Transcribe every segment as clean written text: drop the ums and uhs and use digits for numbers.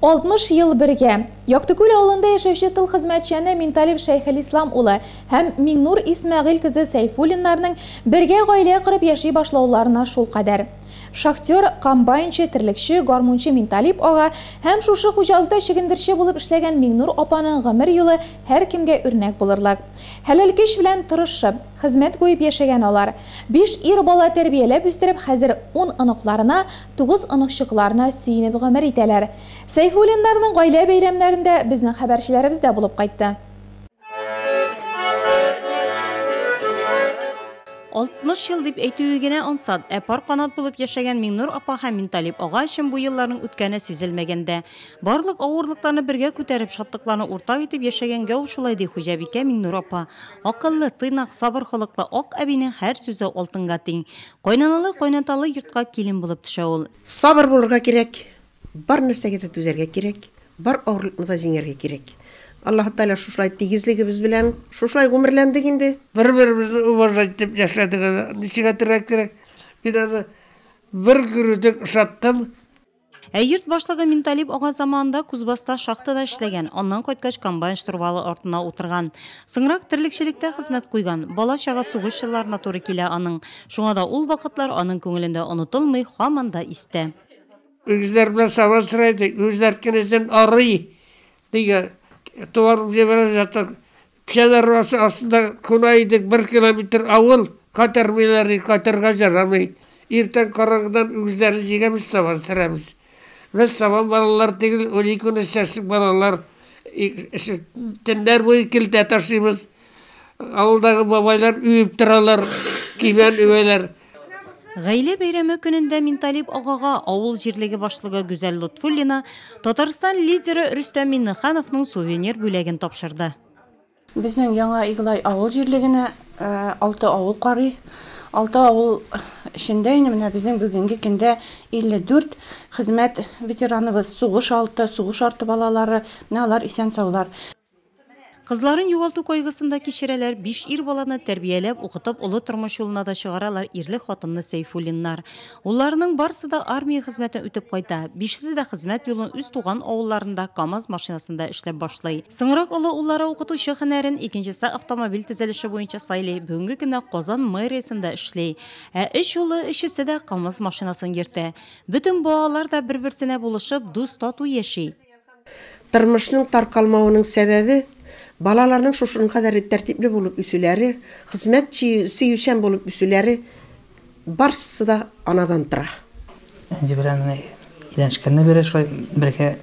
60 ел бергә. Яктыкүл авылында яшәүче тыл хезмәтчәне Минталип Шәйхелислам улы һәм Миңнур Исмәгыйль кызы Сәйфуллиннарның бергә гаилә корып яши башлауларына шулкадәр. Шахтер, комбайнчы, терлекче, гармунчы Минталип ага һәм шушы хуҗалыкта чөгендерче булып эшләгән Миңнур апаның гомер юлы һәркемгә үрнәк булырлык. Хәләл көч белән тырышып, хезмәт куеп яшәгән алар. Биш ир бала тәрбияләп үстереп, хәзер ун оныкларына, тугыз оныкчыкларына сөенеп гомер итәләр. Сәйфуллиннарның гаилә бәйрәмнәрендә безнең хәбәрчеләребез дә булып кайтты. 60 ел дип әйтүе генә ансат, ә пар канат булып яшәгән Миңнур апа һәм Минталип ага өчен бу елларның үткәне сизелмәгән дә. Барлык авырлыкларны бергә күтәреп, шатлыкларны уртак итеп яшәгәнгә ул шулай, ди хуҗабикә Миңнур апа. Акыллы, тыйнак, сабыр холыклы ак әбинең һәр сүзе алтынга тиң. Кайнаналы-кайнаталы йортка килен булып төшә ул. Сабыр булырга кирәк, Бар нәрсәгә дә түзәргә кирәк, бар авырлыкны да җиңәргә кирәк. Аллаһы Тәгалә шушылай тигезлегебез белән шушылай гомерләндек инде. Бер-беребезне уважать итеп яшәдек аны. Ничек әйтергә кирәк, мин аны бер күрүдән ошаттым. Ә йорт башлыгы Минталип ага заманында Кузбасста шахтада эшләгән, аннан кайткач комбайн штурвалы артына утырган. Соңрак терлекчелектә хезмәт куйган. Бала-чага сугыш елларына туры килә аның. Шуңа да ул вакытлар аның күңелендә онытылмый, һаман да истә. Үгезләр белән сабан сыра идек. Үгезләр кенәздән арый дигән туарып җибәрә ятак. Печән арбасы астында куна идек. Бер километр авыл кайтармыйлар, кайтарга ярамый. Иртән караңгыдан үгезләрне җигәбез, сабан сөрәбез. Без сабан балалар түгел, унике-унөч яшьлек балалар. Төннәр буе килтә ташыйбыз. Авылдагы бабайлар үбеп торалар, кибән үбәләр. Гаилә бәйрәме көнендә Минталип агага авыл җирлеге башлыгы Гүзәл Лотфуллина Татарстан лидеры Рөстәм Миңнехановның сувенир бүләген тапшырды. Безнең Яңа Иглай авыл җирлегенә алты авыл карый. Алты авыл эчендә инде менә безнең бүгенге көндә 54 хезмәт ветераныбыз, сугыш алты, сугыш арты балалары, менә алар исән-саулар. Кызларын югалту кайгысын да кичерәләр, биш ир баланы тәрбияләп, укытып, олы тормыш юлына да чыгаралар ирле-хатынлы Сәйфуллиннар. Улларының барысы да армия хезмәтен үтеп кайта, бишесе дә хезмәт юлын үз туган авылларында КАМАЗ машинасында эшләп башлый. Соңрак олы уллары укытучы һөнәрен, икенчесе автомобиль төзелеше буенча сайлый, бүгенге көндә Казан мэриясендә эшли. Ә өч улы өчесе дә КАМАЗ машинасын йөртә. Бөтен балалар да бер-берсенә булышып, дус-тату яши. Тормышның таркалмавының сәбәбе, балаларның шушының кадәр тәртипле булып үсүләре, хезмәт сөючән булып үсүләре, барысы да анадан тора. Энҗе белән менә өйләнешкәнне бире шулай бергә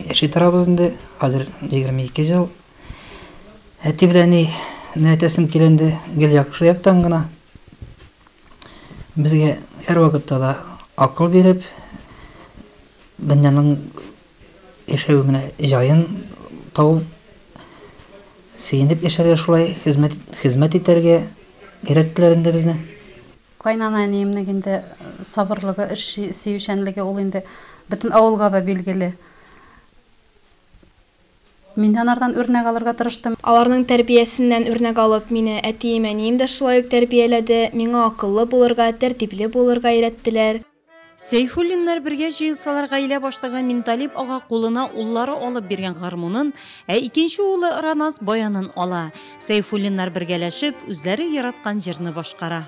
яши торабыз инде. Хәзер 22 ел. Әти белән әни не әйтәсем килә инде, гел яхшы яктан гына. Безгә һәрвакытта да акыл биреп, дөньяның Яшәү менә җаен табып, сөенеп яшәргә шулай, хезмәт, хезмәт итәргә өйрәттеләр инде безне. Кайнана әниемнең инде сабырлыгы, эш сөючәнлеге ул инде бөтен авылга да билгеле. Мин дә анардан үрнәк алырга тырыштым. Аларның тәрбиясеннән үрнәк алып, мине әтием, әнием дә шулай ук тәрбияләде, миңа акыллы булырга, тәртипле булырга өйрәттеләр. Сәйфуллиннар бергә җыелсалар, гаилә башлыгы Минталип ага кулына уллары алып биргән гармунын, ә икенче улы Раназ баянын ала. Сәйфуллиннар бергәләшеп, үзләре яраткан җырны башкара.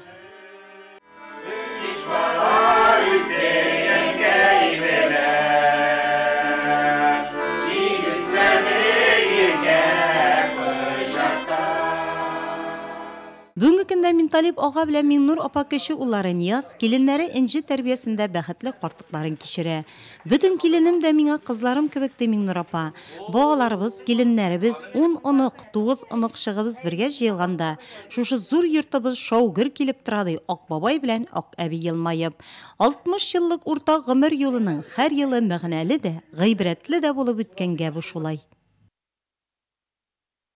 Бүгенге көндә Минталип ага белән Миңнур апа кече уллары Нияз, киленнәре Энҗе тәрбиясендә бәхетле картлыкларын кичерә. Бөтен киленем дә миңа кызларым кебек, ди Миңнур апа. Балаларыбыз, киленнәребез, ун онык, тугыз оныкчыгыбыз бергә җыелганда, шушы зур йортыбыз шау-гөр килеп тора, ди Ак бабай белән Ак әби елмаеп. 60 еллык уртак гомер юлының һәр елы мәгънәле дә, гыйбрәтле дә булып үткәнгә бу шулай.